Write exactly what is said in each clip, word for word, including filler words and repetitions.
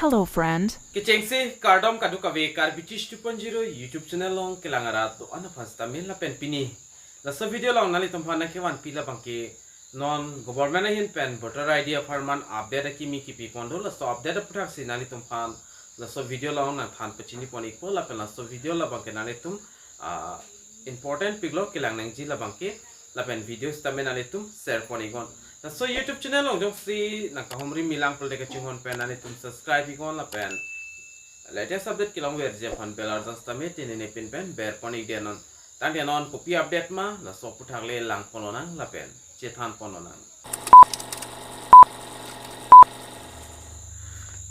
Hello, friend. Kechengsi kardom kadokave Karbi Tish two point zero YouTube channel along kelang arat do-an aphan sitame lapen pini laso video along nanglitum aphan nangkevanpi labangke non government ahin pen voter I D apharman update akimi kipipon do, laso update aputhaksi nanglitum aphan laso video along nangthan pachini pon ikpo lapen laso video labangke nanglitum ah, important piklo kelang nangji labangke lapen video sitame nanglitum share pon iknon. Laso YouTube channel along jongsi nangkahumri milang pulote kachinghon pen nanglitum subscribe iknon lapen latest update kelongverji aphan bell arjan sitame tinine pin pen ber pon iknon. Tangte non kopi update ma laso aputhak le lang pon lonang lapen chethan pon lonang.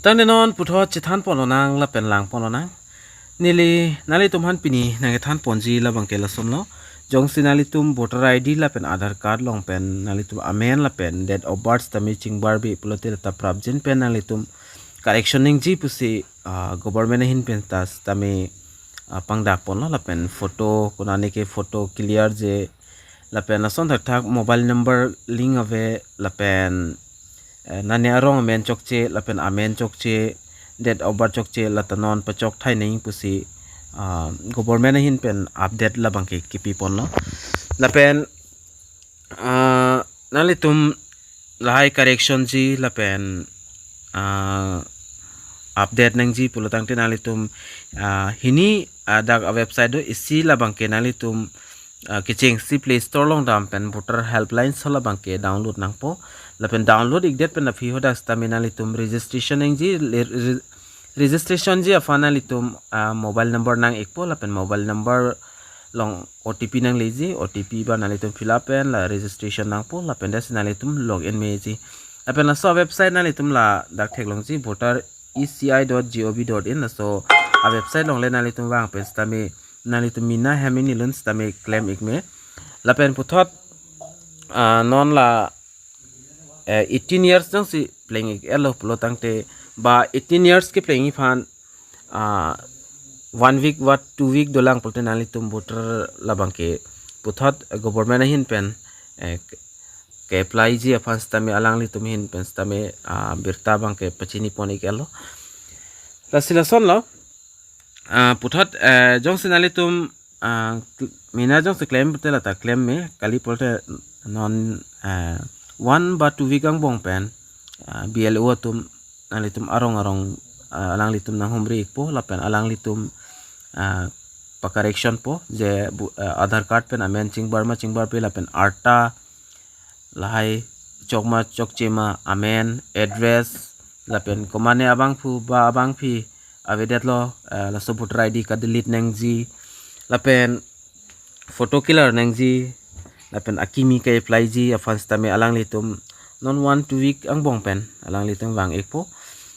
Tangte non puthot chethan pon lonang lapen lang pon lonang. Neli nanglitum aphan pini nangkethan ponji labangke lasonlo. Jongsi nanglitum voter I D lapen Aadhaar card along pen nanglitum amen lapen date of birth sitame chingbarbe pulote lata prapjin pen nanglitum correction nangji pusi ah, government ahin pen ta sitame ah, pangdak ponlo lapen photo konane ke photo clear je lapen lason thakthak mobile number link ave lapen eh, nane arong amen chokche lapen amen chokche date of birth chokche lata non pachok thai nang pusi ah, government ahin pen update labangke kipi ponlo lapen ah, nanglitum lahai correction ji lapen ah, update nangji pulo tangte nanglitum ah, hini ah, dak a website do isi labangke nanglitum ah, kechengsi Play Store along dam pen voter helpline so labangke download nangpo lapen download ikdet pen aphi hadak sitame nanglitum registration nangji le- re- registration ji aphan nanglitum ah, mobile number nang ikpo lapen mobile number along O T P nangleji, O T P ba nanglitum fill up pen la registration nangpo lapen dasi nanglitum log in meji. Lapen laso website nanglitum ladak theklongji voter E C I dot gov dot in laso a website along le nanglitum vang pen sitame nanglitum mina hem inilun sitame claim ikme. Lapen puthot ah, non la eh, eighteen years jongsi pleng ik-etlo pulo tangte ba eighteen years keplengji aphan ah, one week ba two week dolang pulote nanglitum voter labangke puthot government ahin pen eh, ke-apply ji aphan sitame alanglitum ahin pen sitame ah, birta abangke pachini pon ik-etlo. Lasi lasonlo ah, puthot eh, jongsi nanglitum ah, kl- mina jongsi claim pulote lata claim me kali pulote non ah, one ba two week angbong pen ah, B L O atum nanglitum arong arong ah, alanglitum nanghumri ikpo lapen alanglitum ah, pa-correction po je bu- ah, Aadhaar card pen amen chingbar ma chingbarpe lapen arta lahai chokma chokchema amen address lapen komane abangphu ba abangpi avedetlo ah, laso voter I D ka-delete nangji lapen photo clear nangji lapen akimi ka-apply ji aphan sitame alanglitum non one two week angbong pen alanglitum vang ikpo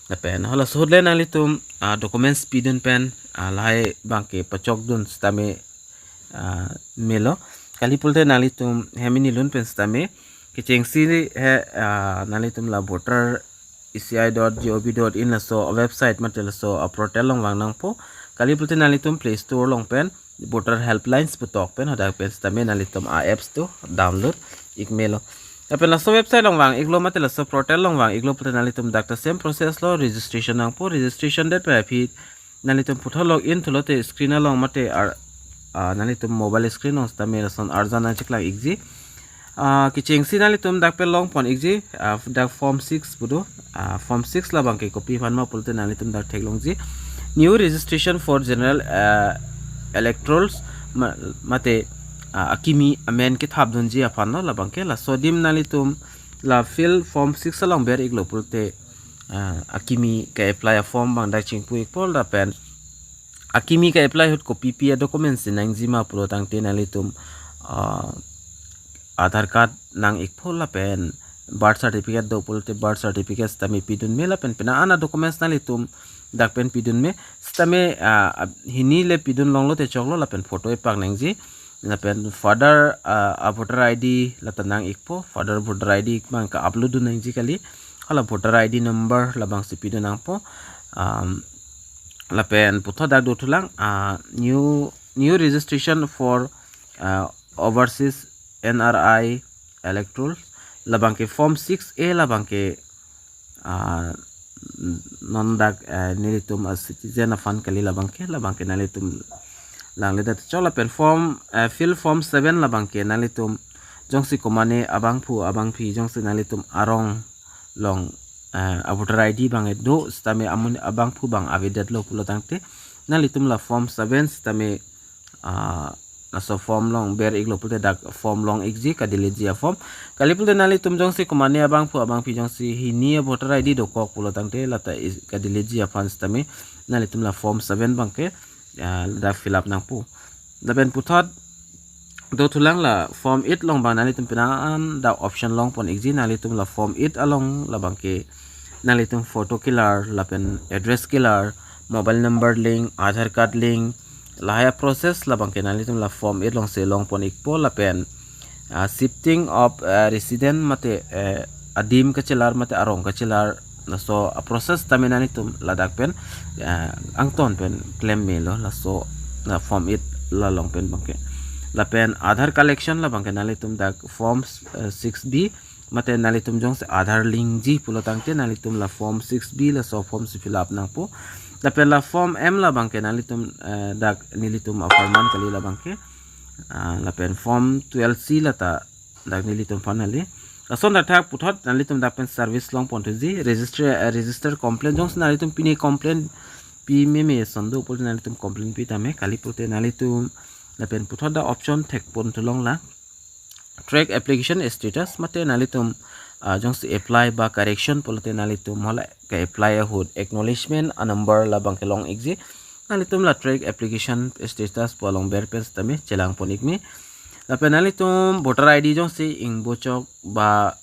lapen hala suhut le nanglitum ah, documents pidun pen ah, lahai abangke pachokdun sitame ah, melo kali pulote nanglitum hem inilun pen sitame kechengsi he ah, nanglitum la voter E C I dot gov dot in laso website mate laso a portal along vang nangpo kali pulote nanglitum Play Store along pen voter helplines putok pen hadak pen sitame nanglitum a apps do download ikmelo. Lapen laso website along vang iklo mate laso portal along vang iklo pulote nanglitum dak ta same process lo registration nangpo registration det pen aphi nanglitum puthot log in thulote screen along mate ar ah, nanglitum mobile screen along sitame lason arjan nangcheklang ikji. Ah, kechengsi nanglitum dak pen long pon ikji ah, dak form six pu do ah, form six labangke kopi aphan ma pulote nanglitum dak theklongji new registration for general ah, electorals ma- mate ah, akimi amen kethapdunji aphan lo labangke laso adim nanglitum la fill form six along ber iklo pulote ah, akimi ka-apply aform abang dak chingpu ikpo lapen akimi ka-apply ahut kopipi a-documents si nangji ma pulo tangte nanglitum ah, Aadhaar card nang ikpo lapen birth certificate do pulote birth certificate sitame pidun me lapen pina ana documents nanglitum dak pen pidun me sitame ah, ab- hini le pidun longlo te choklo lapen photo epak nangji lapen father ah, a voter I D lata nang ikpo father voter I D abang ka-upload dun nangji kali hala voter I D number labangsi pidun nangpo um, lapen puthot dak dothulang ah, new new registration for ah, overseas N R I electoral labangke form six A labangke ah, non dak, eh, nelitum a-citizen aphan kali labangke, labangke nanglitum langledet chok. Lapen form, eh, fill form seven labangke nanglitum jongsi komane abangphu abangphi jongsi nanglitum arong along, eh, a-voter I D abang do sitame amonit abangphu abang avedetlo pulo tangte nanglitum la form seven sitame, ah, laso form along ber-iklo pulote dak form long-ikji, kadeletji a-form. Kali pulote nanglitum jongsi komane abangphu abangphi jongsi hini a-voter I D dokok pulo tangte lata is-, kadeletji aphan sitame nanglitum la form seven abangke, ah, dak fill up nangpo. Lapen puthot dothulang la form eight along abang nanglitum penang an dak option longpon-ikji. Nanglitum la form eight along labangke nanglitum photo kelar lapen address kelar, mobile number link, Aadhaar card link, lahai a-process labangke nanglitum la form eight alongsi longpon-ikpo. Lapen, ah, shifting of, ah, resident mate, eh, adim kachelar mate arong kachelar, laso a-process tame nanglitum ladak pen, ah, angton pen klem melo laso, ah, form eight along pen abangke. Lapen Aadhaar collection labangke nanglitum dak form, eh, six B mate nanglitum jongsi Aadhaar link-ji pulo tangte nanglitum la form six B laso form si fill up nangpo. Lapen la form M labangke nanglitum, eh, dak nelitum apharman kali labangke. Ah, lapen form twelve C lata dak nelitum aphan kali. Lason dak thak puthot nanglitum dak pen service longponthuji, register, eh, register complaint, jongsi nanglitum pine complaint pi meme ason do pulote nanglitum complaint pi tame, kali pulote nanglitum lapen puthot dak option thekponthu along la track application status mate nanglitum, ah, jongsi apply ba correction pulote nanglitum hala ke-apply ahut acknowledgement a-number labangke long-ikji. Nanglitum la track application status pu along ber pen sitame chelangpon-ikme. Lapen nanglitum voter I D jongsi ingbo chok ba,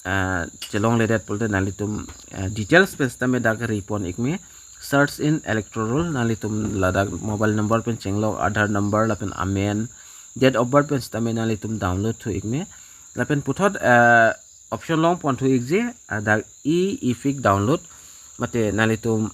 ah, chelongledet pulote nanglitum, ah, details pen sitame dak ripon-ikme. Search in electoral, nanglitum ladak mobile number pen chenglok, Aadhaar number lapen amen, date of birth pen sitame nanglitum download thu-ikme. Lapen puthot, eh, option longponthu-ikji, ah, dak e-EPIC download mate nanglitum,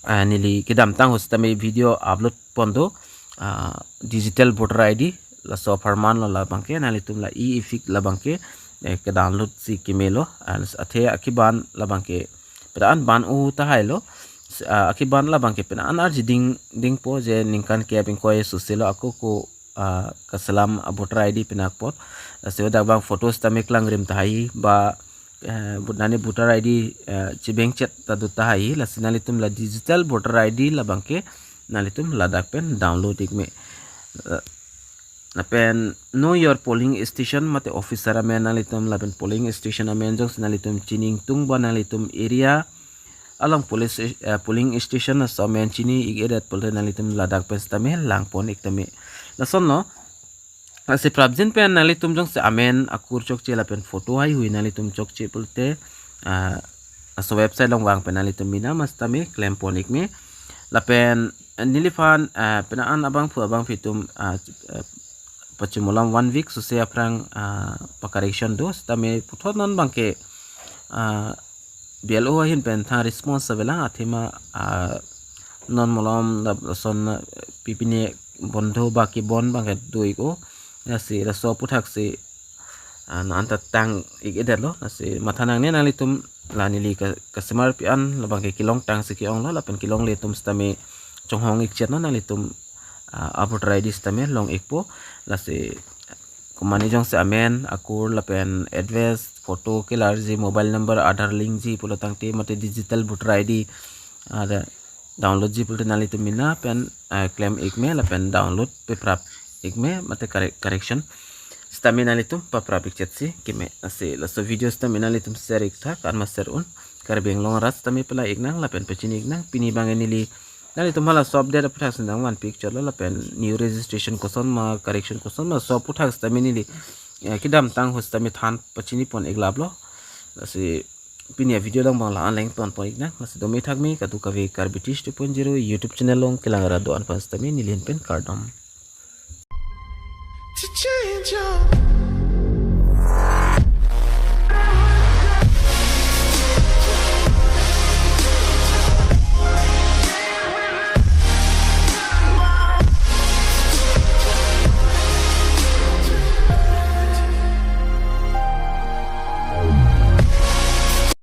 ah, neli kedamtang ahut sitame video upload pon do, ah, digital voter I D, laso apharman lo labangke, nanglitum la e-EPIC labangke, eh, ke-download si kemelo, ah, athe akiban labangke penang an ban-o tahai lo, s-, ah, akiban labangke penang an arji ding, dingpo je ningkan ke abing koi susilo ako ko, ah, kaselam a-voter I D penang apot. Lasi dak abang photo sitame klangrim tahai ba, eh, but nani voter I D, eh, chibengchet ta do tahai, lasi nanglitum la digital voter I D labangke nanglitum ladak pen download-ikme. Eh, lapen know your polling station mate officer amen nanglitum lapen polling station amen jongsi nanglitum chini ingtung ba nanglitum area along police, eh, polling station aso amen chini-ik-edet pulote nanglitum ladak pen sitame langpon-ik tame. Lasonlo, lasi prapjin pen nanglitum jongsi amen akur chokche lapen photo haihui nanglitum chokche pulote, ah, laso website along vang pen nanglitum mena ma sitame klempon-ikme. Lapen, eh, neliphan, eh, penang an abangphu abangphi atum, ah, eh, pachimolom one week sose aphrang, ah, pa-correction do sitame puthot non abangke, ah, B L O ahin pen tha response avelang athema, ah, non malom lason, ah, pipine bondho ba kebon abangke do-ik-o. Lasi laso aputhaksi, ah, non anta tang-ik-edetlo. Lasi matha nangne nanglitum la neli ka-, kasemarpi an labangke kelongtangsi ke-onglo lapen kelongle atum sitame chonghong-ikchetlo nanglitum, ah, a-voter I D sitame long-ikpo. Lasi komane jongsi amen akur lapen address, photo kelarji, mobile number, Aadhaar link-ji pulo tangte mate digital voter I D, ah, da download-ji pulote nanglitum mena pen, ah, klem-ikme lapen download peprap-ikme mate corre-, correction sitame nanglitum paprap-ikchetsi keme. Lasi laso video sitame nanglitum share-ik tha, karma share un. Karbi Anglong arat sitame pala-iknang lapen pachini-iknang. Pini abang neli nanglitum hala shop det aputhak sindang one picture lo lapen new registration koson ma correction koson ma laso aputhak sitame neli, eh, kedamtang ahut sitame than pachinipon-iklaplo. Lasi pini a-video along abang la-an langpon-pon-iknang. Lasi dome thakme kadokave Karbi Tish two point zero YouTube channel along kelang arat do-an aphan sitame neli ahin pen kardom. To change your